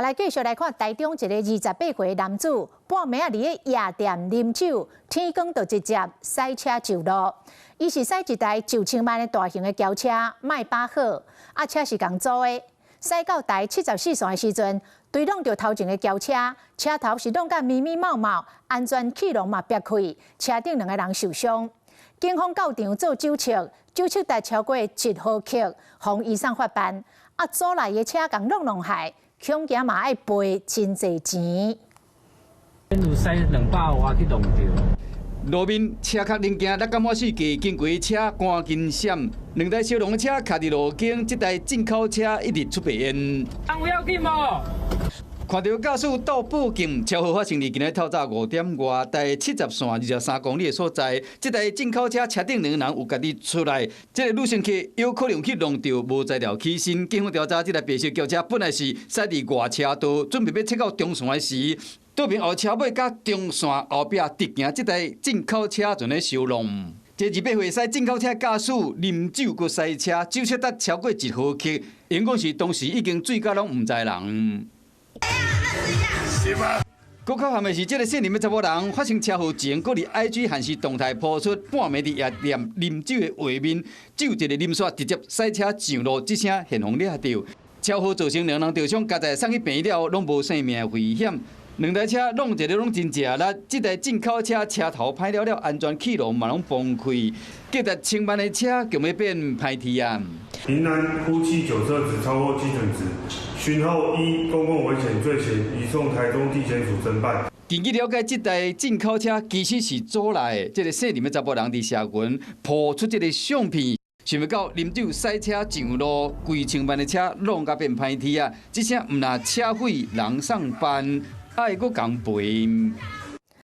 來繼續來看台中一个28歲男子，半暝仔佇咧夜店啉酒，天光就直接駛車上路。伊是駛一台9千萬的大型的轎車，邁巴赫，啊車是仝租的。駛到台74線的時陣，對挵著頭前的轎車，車頭是挵甲密密麻麻，安全氣囊嘛煏開，車頂兩个人受傷。警方到場做酒測，酒測值超過1毫克，予移送法辦。啊，租來的車共挵挵害，恐驚嘛愛賠真濟錢。有駛200外去挵著。路面車較冷驚，咱感覺四界經過車趕緊閃，兩台相同的車卡佇路肩，這台進口車一直出白煙。有要緊無？看著駕駛鬥報警，車禍發生佇今日透早5點外，台70線23公里的所在，這台進口車車頂兩个人有家己出來，這个女乘客有可能去挵著無才調起身。警方調查，這台白色轎車本來是駛佇外車道，準備欲切到中線的時，倒邊後車尾佮中線後壁直行，這台進口車就咧相挵。這28歲駛進口車駕駛啉酒閣駛車，酒測值超過1毫克，應講是當時已經醉甲攏毋知人。閣較慘的是，這个姓林的查某人發生車禍前，閣佇 IG 限時動態 po 出半暝佇夜店啉酒的畫面，酒一个啉煞直接駛車上路，這聲現予掠著。車禍造成兩人受傷，加在送去病院了後，攏無性命危險。兩台車挵一个攏真食力，這台進口車車頭歹了了，安全氣囊嘛攏崩開，價值千萬的車就欲變歹鐵啊！林男呼氣酒測值超過基準值，訊後依公共危險罪嫌移送台中地檢署偵辦。根據了解，這台進口車其實是租來的，這个姓林的查埔人佇社群 po 出這个相片，想袂到啉酒駛車上路，幾千萬的車挵甲變歹鐵啊！這聲毋但車毀人喪辦，還會閣共賠。